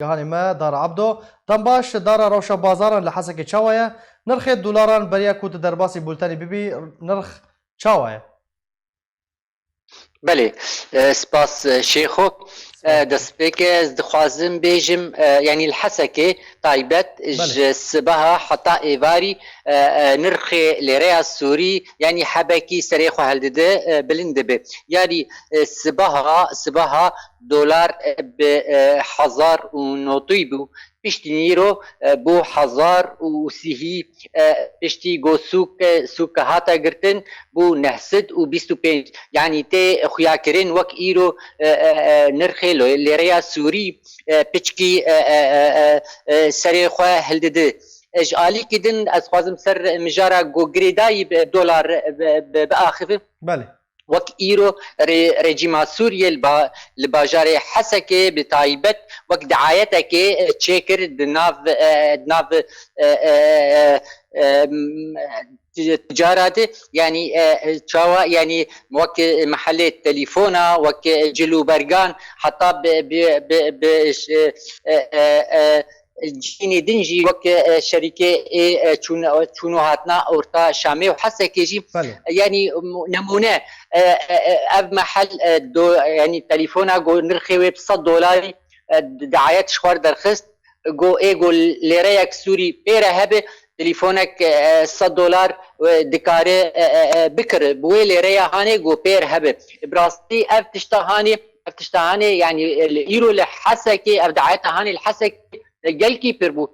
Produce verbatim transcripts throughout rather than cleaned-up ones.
Gihanê me Dara Ebdo. Dem baş, Dara, rewşa bazaran li Hesekê çawa ye? Nirxê dolaran beriya ku tu derbasî bultenê bibî, nirx çawa ye? Belê, e, spas, e, Şêxo. E, destpêkê ez dixwazim bêjim, e, yanî li Hesekê taybet ji sibeha heta êvarî, e, e, nirxê lêreya Sûrî yanî hebekî serê xwe hildide, e, bilind dibe. Yanî, e, sibeha, sibeha dolar, e, bi, e, hezar û notî bû. Piştî nîro, e, bû hezar û sîhî, e, piştî go sûk, e, sûke hate girtin, bû neh sed û bîst û pênc. Yanî tê xuyakirin wek îro, e, e, e, nirxê lo-, lêreya Sûrî, e, piçkî, e, e, e, e, e, serê xwe hildidi. E, ji alîkî din ez xwazim ser mijara go girêdayî bi dolar bi, bi, biaxivim. Belê. Wek îro rê-, rejîma Sûriyê li ba-, li bajarê Hesekê bi taybet wek diayetekê, e, çêkir di nav, e, di nav, e, e, e, e, m, ti-, ticara de, yanî, e, e, çawa, yanî wek, e, mehelê telefona, wek, e, cil û bergan, heta bi, bi, bi, bi, ş-, e, e, e, e, cînê din jî wek, e, şerîkê ê, e, çûn-, çûn û hatina orta Şamê û Hesekê jî. Belê. Yanî, m-, nemûne, e, e, e, ev mehel, e, do, yanî telefona go nirxê wê bi sed dolarî, e, di-, diayet ji xwe derxist. Go ê go lêreyek Sûrî pê re hebe, telefonek, e, sed dolar, e, dikare, e, e, e, bikire. Bi wê lêreya hanê go pê re hebe. Bi rastî ev tişta hanê, ev tişta hanê, yanî, e, li îro li Hesekê, ev diayeta hanê li Hesekê, e, gelkî pir bû.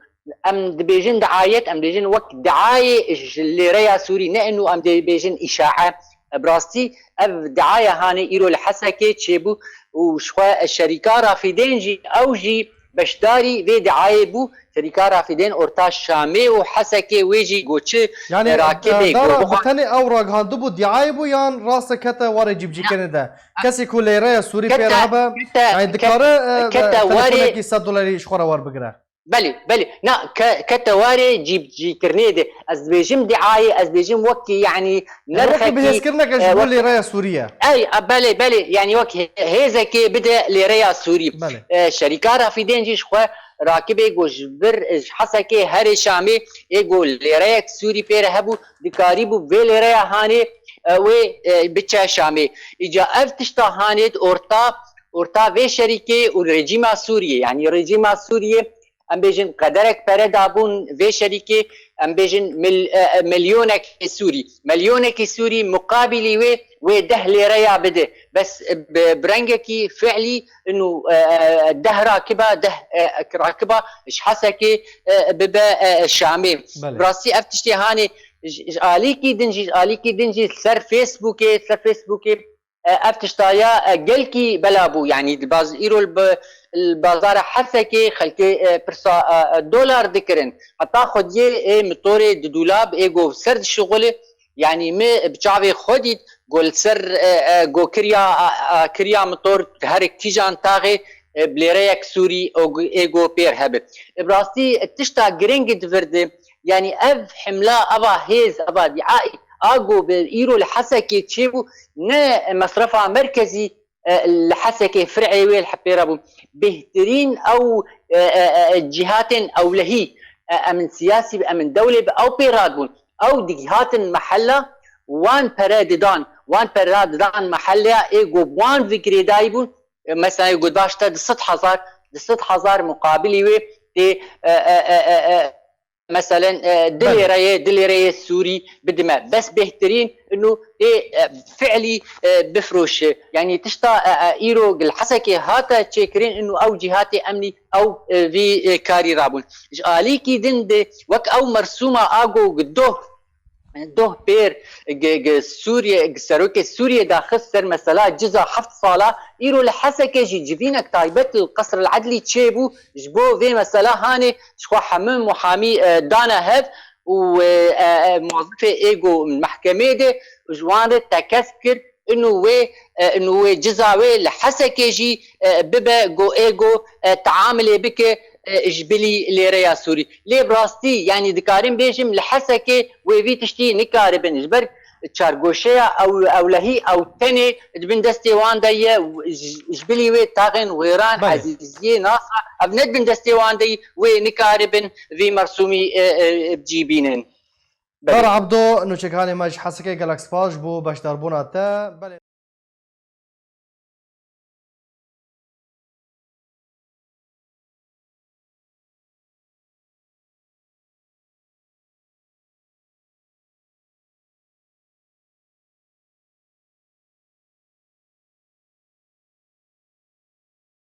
Em dibêjin diayet, em dibêjin wek diayê ji lêreya Sûrî, ne inu em dê bêjin îşae. E, bi rastî ev diaya hanê îro li Hesekê çêbû û ji xwe şerîka Rafîdên jî, ew jî beşdarî vê diayê bû. Şerîka Rafîdên orta Şamê û Hesekê wê jî go çi, yanî, e, rakibê, e, Dara, go bi bixwe- tenê ew ragihandibû diayê bû yan raste kete warê cîbicîkirinê de? Kesê ku lêreya Sûrî pê re hebe, yanî dikare, e, kete warê telefonekî sed dolarî ji xwe re werbigire? Belê, belê. Na, ke-, kete warê cîbicîkirinê de. Ez dibêjim diayê, ez dibêjim wekî, yanî, yanî wekî nirxekî, bihêzkirineke ji, e, bo wekî lêreya Sûrî ye. Ey, a, belê, belê. Yanî wek hê-, hêzekê bide lêreya Sûrî. Belê. E, şerîka Rafîdên jî ji xwe rakibê go ji vir, e, ji Hesekê herê Şamê, ê go lêreyek Sûrî pê re hebû, dikarîbû vê lêreya hanê, e, wê, e, biçe Şamê. Îca ev tişta hanê di orta, orta vê şerîkê û rejîma Sûriyê, yanî rejîma Sûriyê, em bêjin qederek pere dabûn vê şerîkê, em bêjin mil-, e, e, milyonekê Sûrî. Milyonekî Sûrî muqabilî wê, wê deh lêreya bide. Bes, e, bi, bi rengekî fiilî inu, e, e, deh rakiba, deh, e, rakiba ji Hesekê, e, bibe, e, Şamê. Belê. Bi rastî ev tiştê hanê ji, ji alîkî din jî, ji alîkî din jî ser Facebookê, ser Facebookê, e, ev tiştaya, e, gelkî bela bû. Yanî di baz-, îro li bi-, li bazara Hesekê xelkê, e, pirsa, e, e, dolar dikirin. Heta xwediyê ê mitorê di dûlab ê go ser dişixulê. Yanî mi bi çavê xwe dît, go li ser, e, e, go kiriya, a, a, kiriya mitor her kîjan taxê, e, bi lêreyek Sûrî ê go pêr hebe. E, bi rastî tişta giring di vir de, yanî ev himla, eva hêz, eva diayê, a go bi îro li Hesekê çêbû, ne mesrefa merkezî, e, li Hesekê fir'ê wê li hepê re bû. Bêhtirîn ew, e, e, e, cîhatên ewlehî, e, em in siyasî bi, em in dewlê bi, ew pê radibûn. Ew digihatin mehella, wan pere didan, wan pere didan mehella ê go bi wan ve girêdayî bûn. E, mesela ê go baş te du sed hezar, du sed hezar muqabilî wê tê, e, e, e, e, e, meselen, e, du lêreyê, du lêreyê Sûrî bidime. Bes bêhtirîn inu tê, e, fiilî, e, bifroşe. Yanî tişta, e, e, îro li Hesekê hate çêkirin inu ew cîhatê emnî ew, e, vî, e, karî rabûn. Ji alîkî din de wek ew mersûma a go doh, doh pêr, gi, gi Sûriye, gi serokê Sûriye daxist ser mesela ciza heft sala, îro li Hesekê jî civînek taybet li Qesr el Edlî çêbû, ji bo vê mesela hanê ji xwe hemû muhamî, e, dane hev û, e, e, e, muwazifê ê go mehkemê de ji wan re tekez kir, inu wê, e, inu wê ciza wê li Hesekê jî, e, bibe go ê go, e, teamilê bike, e, ji bilî lêreya Sûrî. Lê bi rastî, yanî dikarim bêjim li Hesekê wê vî tiştî nikaribin. Ji ber çargoşeya ew, ewlehî ew tenê di bin destê wan de ye, ji, ji bilî wê taxên wêran, Belê. Ezîziyê, Nasra, ev ne di bin destê wan de ye, wê nikaribin vî mersûmî, e, e, bi cî bînin. Belê. Dara Ebdo, nûçekanê me ji Hesekê, gelek spas ji bo beşdarbûna te. Belê.